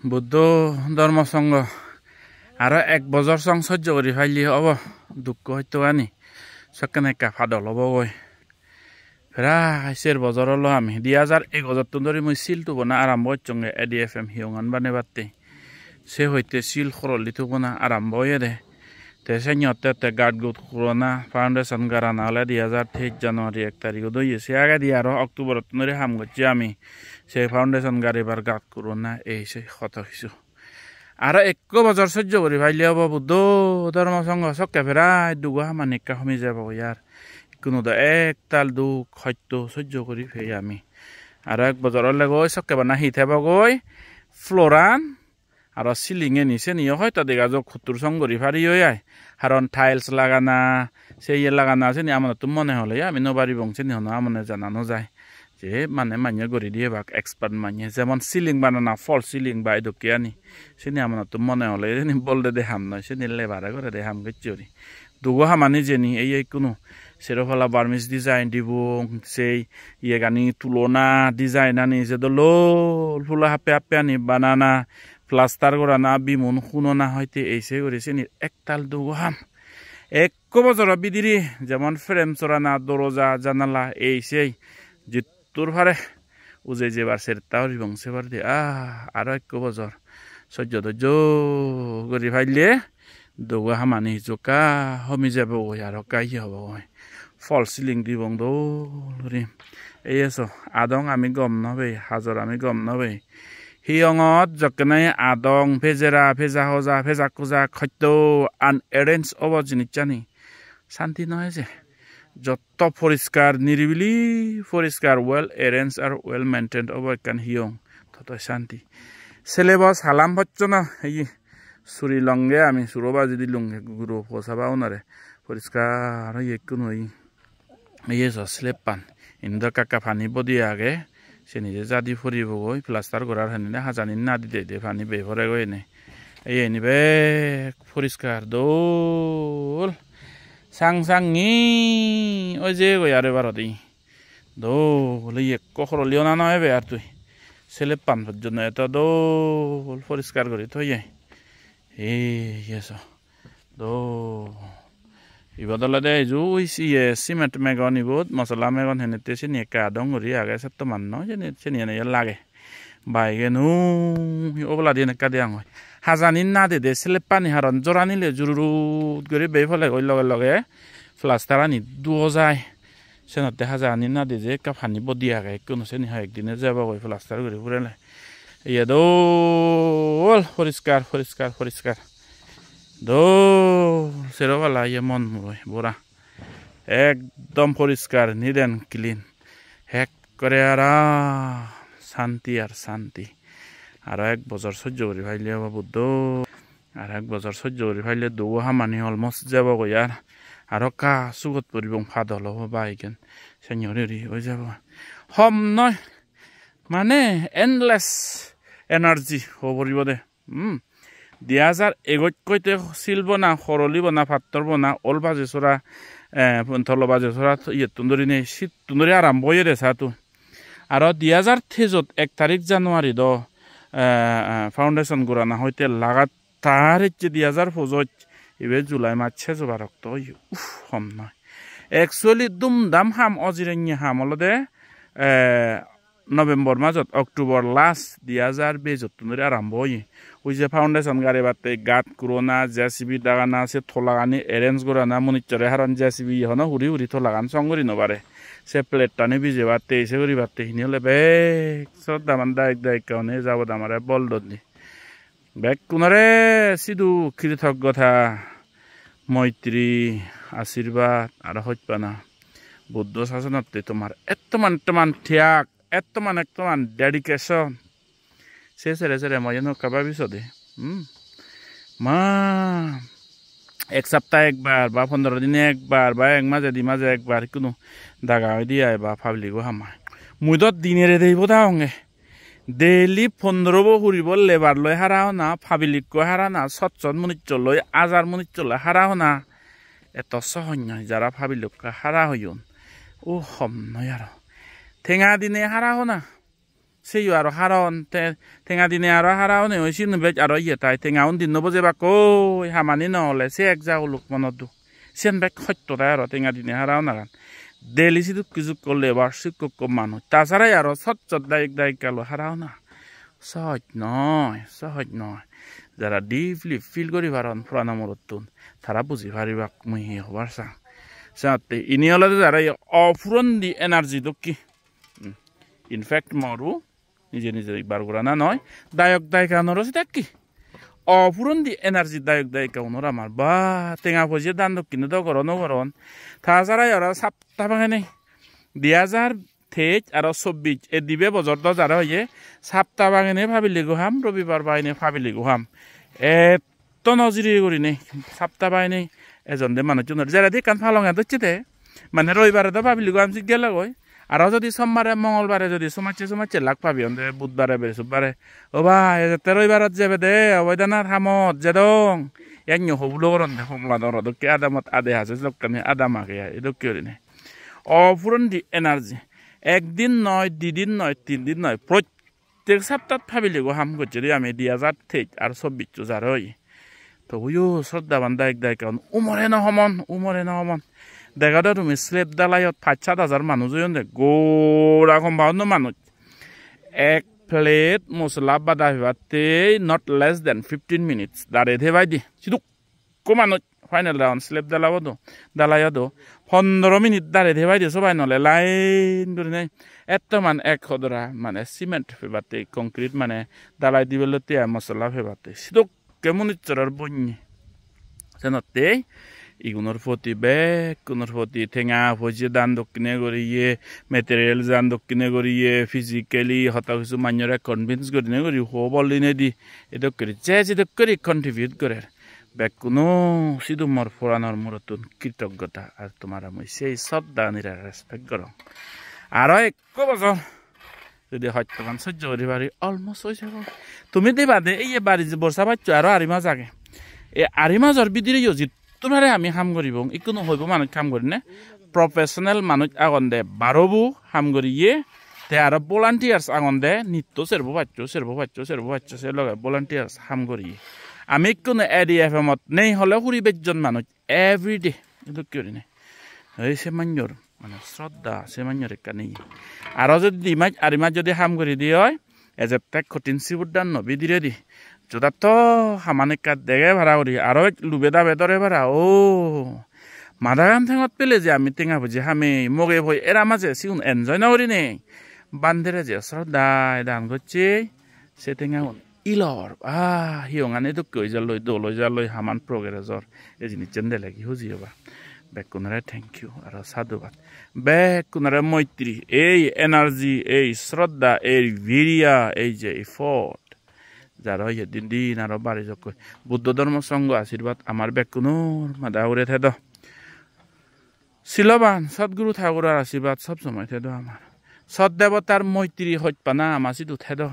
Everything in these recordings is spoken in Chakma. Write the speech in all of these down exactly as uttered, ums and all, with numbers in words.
Buddho Dhormo Songho aro ek bojor song sojjo guri paile obo dukko hottogani sokkene ekka padol obogoi. Prai ser bojor olo ami, di hajar egojottun dori mui sil tubona arambo gocchonge A D F M hiyongan banebatte. Se hoite sil horoli tubona arambo oyede. Te senyotte te gat gut kurona foundation garana ole di hajar teis January ek tarigot oye. Se agedi aro October-ottun dori ham gocche ami. Se foundation garibar gat kurona ei se hoto hissu. Aro ekko bojor sojjo guri paile obo Buddho Dhormo Songho sokke prai dugo hamani ekka homi jebo yar. Ikkunu do ektal duk hosto sojjo guri pei ami. Aro ek bojor olegoi sokke bana hi thebogoi floor-an aro ceiling-eni seniyo hoito dega jok huttur song guri pariyo ai. Haron tiles lagana, se iye lagana seni amonottun mone hole ami no paribong, seni hono amone jana no jai. Je mane manye guri diye bak expert manye, jemon ceiling banana, false ceiling ba edokke ani. Seni amonottun mone hole seni bol dede ham noi, seni labour-e gorede ham gocche guri. Dugo hamani jeni, ei ikkunu sero palla Burmese design dibong, sei iyegani tulona design ani je dol dol pula happe happe ani banana, plaster gorana, bimun hunona hoite ei sei guri seni ektal dugo ham. Ekko bojoro bidire jemon frame sorana, doroja, janala ei sei jittur pare ujei jebar seretta guribong se baredi. Ah, aro ekko bojor sojjo dojjo guri paile dugo hamani hissu ekka homi jebogoi, aro ekka iye obogoi. False ceiling dibong dol guri. Ei eso adong ami gom no pei, hajor ami gom no pei. Hiyongot jokkene adong, pejera, peja hoja, pejak kujak hoito unarrange obo jinissani. Santi no eje. Jotto poriskar, niribili poriskar, well arranged ar well maintained obo ekkan hiyong, toto santi. Selebo salam pocchono, ei suri longe ami, suro baji dilunge guro posaba unore. Poriskar oye ekkun oi. Iye so slab-an. Indi do ekka ekka pani bodi age. Seni je jadi puribogoi, plaster gorar henne hajani nadi de de pani bej poregoi ene. Iye ini bek poriskar dol. Sang sangi oi jeyegoi aro ebarodi. Dol, iye ekko horoli ona no ebe ar tui. Slab-an pojjonto eto dol poriskar guri toye. Ei, iye so. Dol. Ibot olode eju ui iye cement megon ibot, mosola megon henette sini ekka adong guri age, setto manno sini, sini ene lage. Baigen ui oboladi ekka degongoi. Hajani nadede slab-ani haron jora nile jururut guri bej polegoi loge loge plaster-ani duo jai. Senotte hajani nadede ekka pani bodi age, ekkunu seni hoyek dine jebogoi plaster guri purele. Iye dol poriskar, poriskar, poriskar. Dol sero palla iye mon muroi bora. Ekdom poriskar, neat and clean. Ekkore aram, santi ar santi. Aro ek bojor sojjo guri paile obo Buddho. Aro ek bojor sojjo guri paile dugo hamani almost jebogoi ar. Aro ekka sugot puribong, padol obo ba iyen. Senne guri guri oi jebo. Hom noi. Mane endless energy hobo puribo de. Hmm. Di hajar egoch hoite sil bona, horoli bona, pattor bona, ol baje sora, eh, tolo baje sora, iyettun dhorinei sittun dhori arambo oyede satu. Aro di hajar teijot ek tarik January do, eh, eh, foundation gorana hoite lagattar ecche di hajar pojoj, ibe July mas sej obar okto oye. Uff, hom noi. Actually, dum dam ham, ojirenge ham olode, eh, November majot, October last, di hajar beijottun dhori arambo oye. Ui je foundation garibatte gat kurona, J C B dagana, se tolagani arrange gorana, munichore haron J C B ye hono huri huri tolagan song guri no pare. Se plate-tani bijebatte, se guribatte, hini hole bek sot daman dayok dayika hone jabot amare bol donni. Bekkunore sidu kritoggota, moitri, ashirbad aro hojpana. Buddho sasonotte tomar ettoman ettoman tyag, ettoman ettoman dedication. Se sere sere moyeno ekka babisode. Hmm. Ma, ek sapta ekbar ba pondro dine ekbar ba ek maje di maje ekbar ikkunu daga oide ai ba public-o hamai. Mui do dinere deibo dagongge. Daily pondro bo huri bo labour loi hara hona, public-ko hara hona, sot sot munichcho loi, hajar munichcho loi hara hona. Eto sohoj noi jara public-ko hara hoyon. O hom noi aro. Tenga dine hara hona. Seyo aro haron, te tenga dine aro hara one oi, siyun bej aro iye tai, tenga un din no bojebak koi, hamani no ole se ek ja uluk monot du. Siyen bek hosto tai aro tenga dine hara onagan. Daily sidukki jukko labour, sikkokko manuj. Ta sarai aro sot sot dayok dayika loi hara ona. Sohoj noi, sohoj noi. Jara deeply feel guri paron purana murottun, tara buji paribak mui hi hobar sang. Senotte ini olode jara ye opuron di energy dokke. Hmm. In fact, moru nije nije ibar gorana noi, dayok dayika unoro sedokke. Opuron di energy dayok dayika unor amar. Ba, tenga poje dan dokkine do goron, o goron. Ta sarai aro sapta bangene di hajar teis aro sobbish, e dibe bojor do jara oye, sapta bangene pabiligo ham, robibar bangene pabiligo ham. Etto no jiri gurinei, sapta bangene ejonde manuchunor. Jeredi ekkan palonge docche de, mane roibare do pabiligo ham sik gelogoi. Aro jodi sombare, mongolbare jodi somacche somacche lak pabi onde, budbare, brihospotibare, "O bhai, ejette roibarot jebede, oboidanar hamot jedong." Yanyo hobulo goronde, homla doro dokke adamot ade haje sedokkani adam age ai, edokke gurinei. Opuron di energy. Ekdin noi, didin noi, tin din noi, prottek saptat pabiligo ham gocche de ami di hajar teis ar sobbish jare oye. Tobuyo sroddhaban dayok dayika un umore no homon, umore no homon. Dega do tumi slab dalayot pach sat hajar manuj oyon de, gora compound-o manuj. Ek plate mosola bada pebatte not less than fifteen minutes dare thebaide. Siduk ekko manuj final round slab dalabo do, dalayo do, pondro minute dare thebaide sobai nole line gurinei. Etto man ek hodora mane cement pebatte, concrete mane dalai dibelotte ai mosola pebatte. Sidokke munichoror bonye. Senotte igunor poti, bekkunor poti tenga poije dan dokkine guriye, material dan dokkine guriye, physically hoto kisu manjore convince gurine guri hobol dinedi edok guri je jedok guri contribute gorer. Bekkuno sidu mor poranor murottun kritoggota ar tomare mui sei soddanire respect gorong. Aro ekko bojor jodi hostogan sojjo guri pari, almost oi jabo. Tumi deba de, ei je bari je borsa paccho, aro ari mas age. E ari masor bidire yo jittur pare ami ham guribong, ikkunu hoibo manuj ham gurine, professional manuj agonde, barobu ham guriye, te aro volunteers agonde, nitto serbo paccho, serbo paccho, serbo paccho, se loge volunteers ham guriye. Ami ikkunu A D F M ot nei hole huri bej jon manuj every day, edokke gurinei. Ei se manjor, mane sroddha, se manjor ekkan iye. Aro jodi di mas, ari mas jodi ham guri di oi, ejette kothin sibuddan no bidiredi. Jodatto haman ekka dege para guri, aro ek lube dabe dore para. O, madagan tengot pele je ami tenga poije hame, moge poi era maje sigun enjoy no gurinei. Bandere je sroddha dan gocche, se tengagun ilor, ah, hiyongan edokke oi jalloi, dol oi jalloi, haman progress or. Ei jinissan delegi huji oba. Bekkunore thank you, aro sadhubad. Bekkunore moitri, ei energy, ei sroddha, ei viriya, ei je effort. Jaro iye din din aro bari jokkoi. Buddho Dhormo Sangho ashirbad amar bekkunor mada ugure thedo. Siloban Sadguru Thaguror ashirbad sob somoi thedo amar. Sot debotar moitri hojpana ama sidu thedo.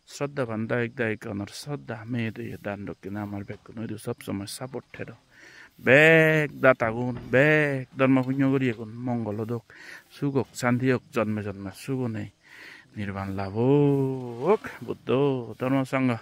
Sroddhaban dayok dayika unor sroddha, meye doye dan dokkine amar bekkuno idu sob somoi support thedo. Bek datagun, bek dhormo punyo guriyegun mongol odok, suk ok, santi ok, jonme jonme suk onei nirban lab ok. Buddho Dhormo Sangho.